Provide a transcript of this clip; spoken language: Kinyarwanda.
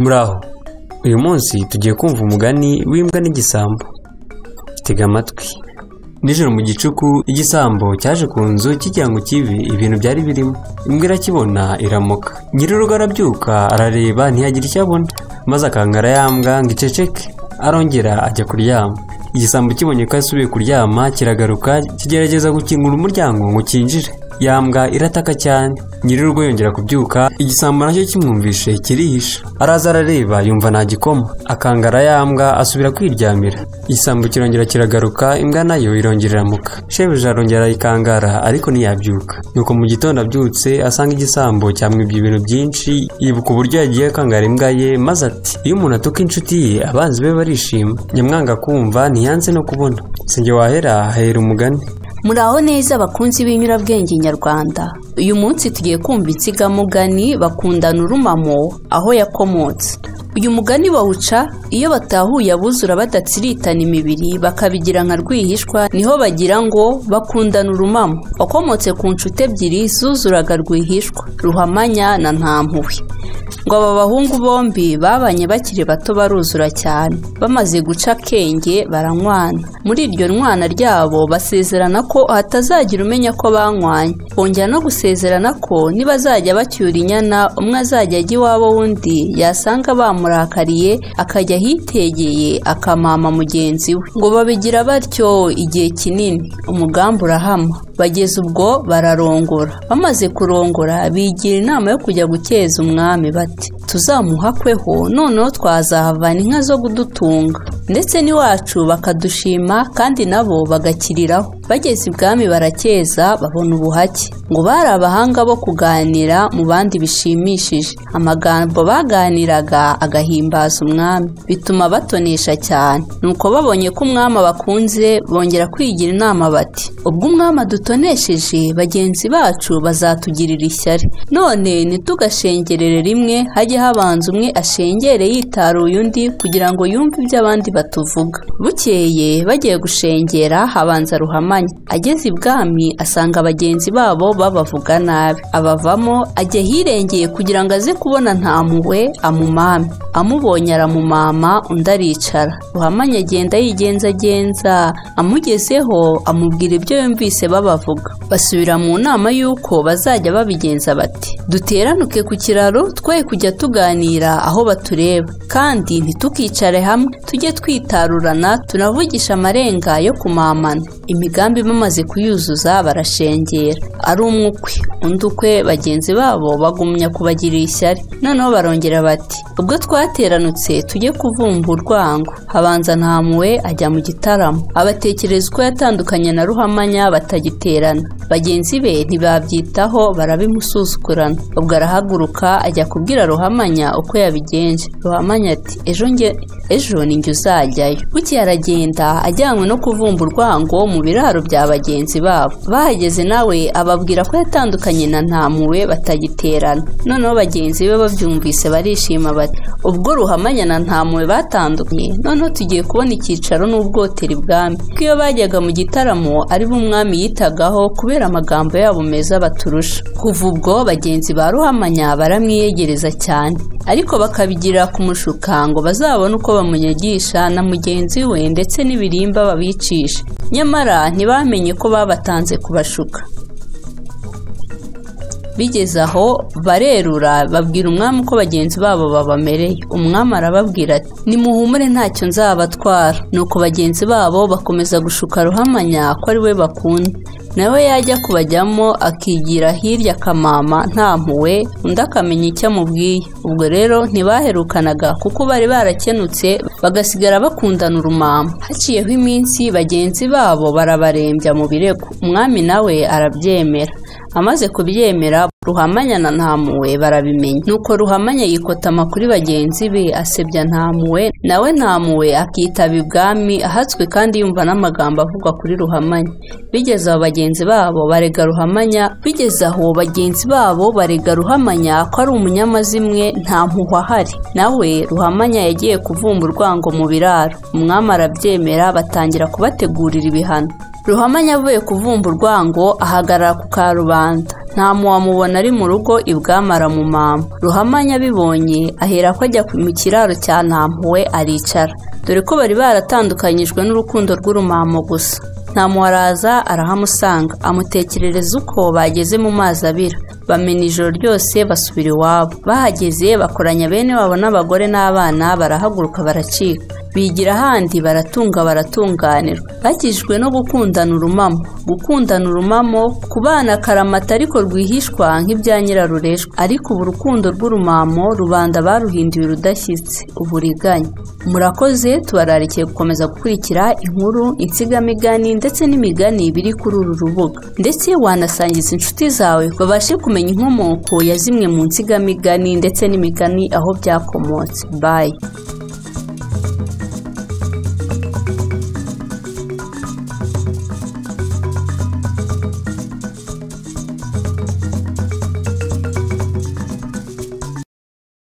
Muraho, uyu munsi tugiye kumva umugani w'imbwa n'igisambo. Tega amatwi. Nijoro mu gicuku, igisambo cyaje ku nzu kigira ngo kibe ibintu byari birimo. Imbwa irakibona iramoka. Nyir'urugo arabyuka arareba ntiyagira icyo abona, maze akangara ya mbwa ngo iceceke. Arongera ajya kuryama. Igisambo kibonye ko yasubiye kuryama kiragaruka kigerageza gukingura umuryango ngo cyinjire. Ya mbwa irataka cyane. Nyir'urugo yongera kubyuka, igisambo nacyo kimwumvishe kirihisha. Araza arareba yumva nta gikoma. Akangara ya mbwa asubira kwiryamira. Igisambo kirongera kiragaruka, imbwa nayo irongera iramuka. Shebuja arongera arayikangara ariko ntiyabyuka. Nuko mu gitondo abyutse asanga igisambo cyamwibye ibintu byinshi, yibuka uburyo yagiye akangara imbwa ye, maze ati: "Iyo umuntu atuka inshuti ye, abanzi be barishima." Nyamwanga kumva ntiyanze no kubona. Sinjye wahera hahera umugani. Muraho neza bakunzi b'inyurabwenge nyarwanda. Uyu munsi tugiye kumva insigamugani bakundana urumamo aho yakomotse. Uyu mugani bawuca iyo batahuye abuzura badatsiritana imibiri bakabigira nka rwihishwa, niho bagira ngo bakundana urumamo. Wakomotse ku nshuti ebyiri zuzuraga rwihishwa, Ruhamanya na Ntampuhwe. Ngo aba bahungu bombi babanye bakiri bato baruzura cyane, bamaze guca akenge baranywana. Muri iryo nywana ryabo basezerana ko hatazagira umenya ko banywanye. Bongera no gusezerana ko nibazajya bacyura inyana, umwe azajya ajya iwabo w'undi, yasanga bamurakariye akajya ahitegeye akamama mugenzi we. Ngo babigira batyo igihe kinini, umugambi urahama. Bageze ubwo bararongora. Bamaze kurongora bigira inama yo kujya gukeza umwami bati: "Tuzamuhakweho, noneho twazahavana inka zo kudutunga, ndetse n'iwacu bakadushima kandi nabo bagakiriraho." Bageze ibwami barakeza babona ubuhake. Ngo bari abahanga bo kuganira mu bandi bishimishije. Amagambo baganiraga agahimbaza umwami, bituma batonesha cyane. Nuko babonye ko umwami abakunze bongera kwigira inama bati: "Ubwo umwami adutonesheje, bagenzi bacu bazatugirira ishyari. None ntitugashengerere rimwe, hajye habanza umwe ashengere yitaruye undi kugira ngo yumve ibyo abandi batuvuga." Bukeye bagiye gushengera habanza Ruhamanya. Ageze ibwami asanga bagenzi babo babavuga nabi, abavamo ajya ahirengeye kugira ngo aze kubona Ntampuhwe amumame. Amubonye aramumama, undi aricara. Ruhamanya agenda yigenzagenza, amugezeho amubwira ibyo yumvise babavuga. Basubira mu nama y'uko bazajya babigenza bati: "Duteranuke ku kiraro, twe kujya tuganira aho batureba, kandi ntitukicare hamwe, tujye twitarurana tunavugisha amarenga yo kumamana." Imigambi bamaze kuyuzuza barashengera, ari umwe ukwe undi ukwe. Bagenzi babo bagumya kubagirira ishyari. Noneho barongera bati: "Ubwo twateranutse tujye kuvumba urwango." Habanza Ntampuhwe ajya mu gitaramo, abatekereza uko yatandukanye na Ruhamanya batagiterana. Bagenzi be ntibabyitaho barabimusuzugurana. Ubwo arahaguruka ajya kubwira Ruhamanya uko yabigenje. Ruhamanya ati: "Ejo ni njye uzajyayo." Bukeye aragenda ajyanywe no kuvumba urwango mu biraro bya bagenzi babo. Bahageze nawe ababwira ko yatandukanye na Ntampuhwe batagiterana. Noneho bagenzi be babyumvise barishima bati: "Ubwo Ruhamanya na Ntampuhwe batandukanye, noneho tugiye kubona icyicaro n'ubwotero ibwami." Kuko iyo bajyaga mu gitaramo ari bo umwami yitagaho kubera amagambo yabo meza baturusha. Kuva ubwo bagenzi ba Ruhamanya baramwiyegereza cyane, ariko bakabigira kumushuka ngo bazabone uko bamunyagisha na mugenzi we ndetse n'ibirimba babicisha. Nyamara ntibamenye ko babatanze kubashuka. Bigeze aho barerura babwira umwami uko bagenzi babo babamereye. Umwami arababwira ati: "Nimuhumure ntacyo nzabatwara." Nuko bagenzi babo bakomeza gushuka Ruhamanya ko ari we bakunda. Nawe yajya kubajyamo akigira hirya akamama Ntampuhwe, undi akamenya icyo amubwiye. Ubwo rero ntibaherukanaga kuko bari barakenutse bagasigara bakundana urumamo. Haciyeho iminsi bagenzi babo barabarembya mu birego. Umwami nawe arabyemera. Amaze kubyemera Ruhamanya na Ntampuhwe barabimenya. Nuko Ruhamanya yikotama kuri bagenzi be asebya Ntampuhwe, nawe Ntampuhwe akitaba ibwami ahatswe kandi yumva n'amagambo avugwa kuri Ruhamanya. Bigeze aho bagenzi babo barega Ruhamanya, bigeze aho bagenzi babo barega Ruhamanya ko ari umunyamazimwe Ntampuhwe ahari. Nawe Ruhamanya yagiye kuvumba urwango mu biraro. Umwami arabyemera batangira kubategurira ibihano. Ruhamanya avuye kuvumba urwango ahagarara ku karubanda. Ntamuwamubona ari mu rugo ibwami aramumama. Ruhamanya abibonye ahera ko ajya mu kiraro cya Ntampuhwe aricara, dore ko bari baratandukanyijwe n'urukundo rw'urumamo gusa. Ntamuharaza arahamusanga, amutekerereza uko bageze mu mazi abira, bamena ijoro ryose basubira iwabo. Bahageze bakoranya bene wabo n'abagore n'abana, barahaguruka baracika, bigira ahandi, baratunga baratunganirwa. Bakijijwe no gukundana urumamo, gukundana urumamo, kubana akaramata ariko rwihishwa nk'ibya nyirarureshwa. Ariko ubu urukundo rw'urumamo rubanda baruhinduye urudashyitse, uburiganya. Murakoze, tubararikiye gukomeza gukurikira inkuru, insigamigani ndetse n'imigani biri kuri uru rubuga, ndetse wanasangiza inshuti zawe babashe kumenya inkomoko ya zimwe mu nsigamigani ndetse n'imigani aho byakomotse. Bye.